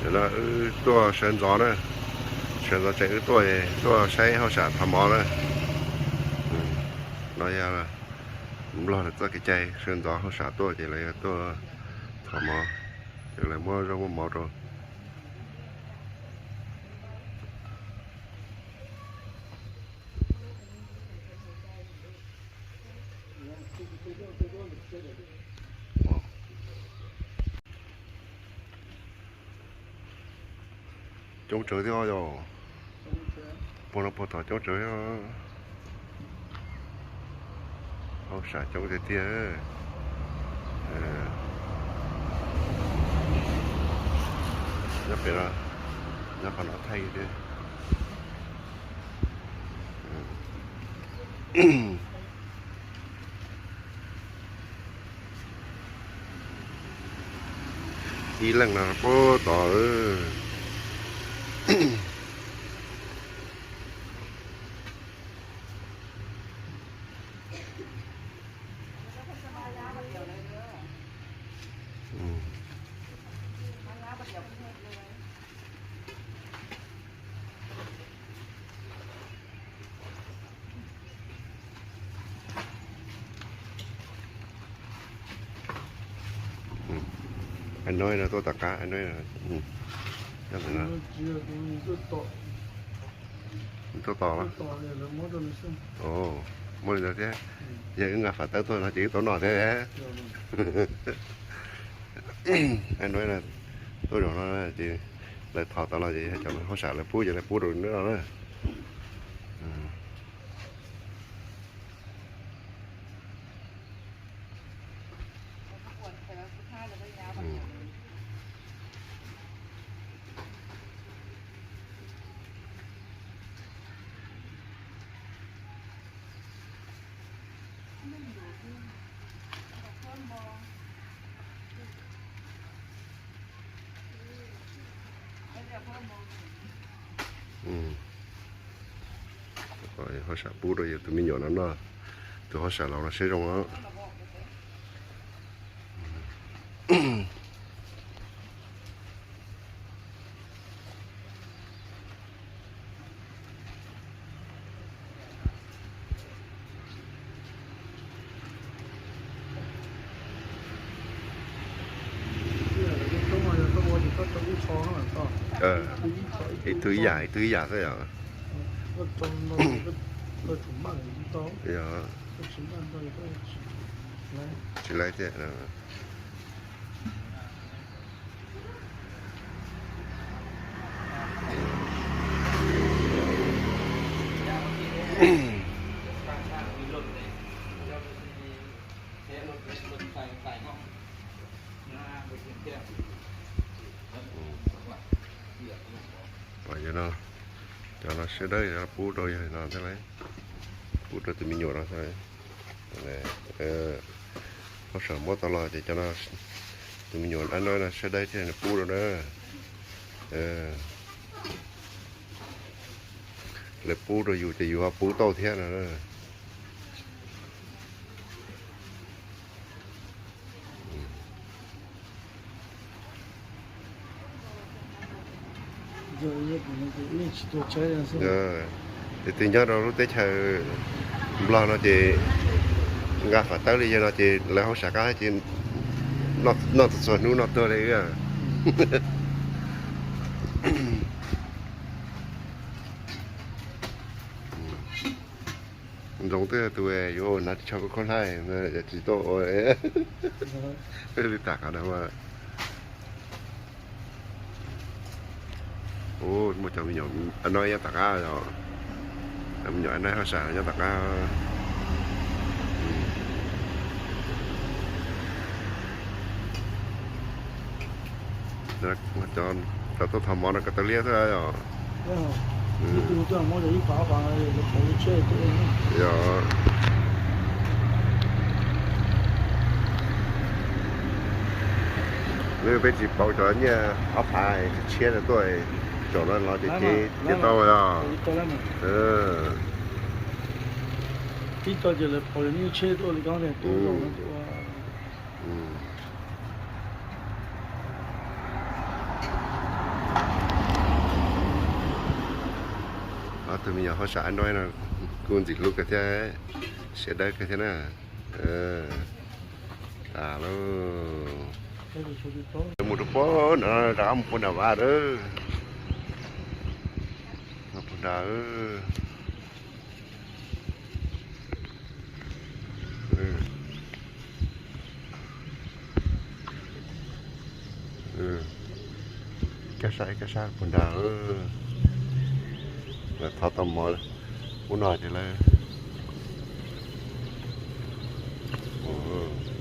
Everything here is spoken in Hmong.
No wb tuaj sawv ntxov na, sawv ntxov tseem wb tuaj, tuaj saib hauj sam thov mov na. No yog Nplog lawv txoj kev cai, sawv ntxov hauj sam tuaj ces lawv yog tuaj thov mov, ces lawv muab zaub muab mov rau. Coob tsawv thiab yog, puag no puag tod coob tsawv thiab. Hauj sam coob tiag tiag. Nyob pem no, nyob qhov no thaij thiab. Ib leej no puag tod. Ab Noib no tuaj tom qab, Ab Noib no. Tuaj tos los? Muaj li ntawd thiab. Yog wb nqa fam tawb tuaj no ces wb tau noj thiab. Ab Noib no tuaj zaum no ces lawv thov tau los ces cov hauj sam lawv pub ces lawv pub rau neb no na. Hauj sam pub rau yus tus me nyuam no noj, tus hauj sam laus no siab zoo os. Ib tug ib yam, ib tug ib yam xwb yom. Tsis laib thiab. Cov no siab dawb, cov no pub rau yawg no thiab, pub rau tus me nyuam no thiab. Hauj sam muab tau los ces cov no, tus me nyuam ab no no siab dawb thiab nws pub rau na. Lawv pub rau yus ces yus ho pub tau thiab no. Ces twb nyob rau lub teb chaws Nplog no ces nqa fam tawb li yawg no ces lawv hauj sam qab ces noj txhua txhua hnub noj tuag li wb. Ntxoov twb tus yuav ua hnav ris tsho khaub hlab, tsis tuaj ua li tam qab no. Ub, muaj cov me nyuam ab no nyob tom qab os. Me nyuam ab no hauj sam nyob tom qab. Cov tuaj thov mov no ko taw liab xwb os. Yog. Lawv peb tsis pauv cov nyiaj ob phav tshiab no tuaj, zaum no los ces cev thiaj tau os. Ib co ces lawv pauv cov nyiaj tshiab tuaj li ko. Tus zaum no tus ua. Mm. Tus me nyuam hauj sam no kuj ntxim hlub kawg thiab, siab dawb kawg thiab na. Tas lawm, mus rau pem no, rov qab mus puag nram vaj lawm. Puag nrad. Kaj sab, kaj sab puag nrad. Lawv thov tau mov ub no ces lawv mus.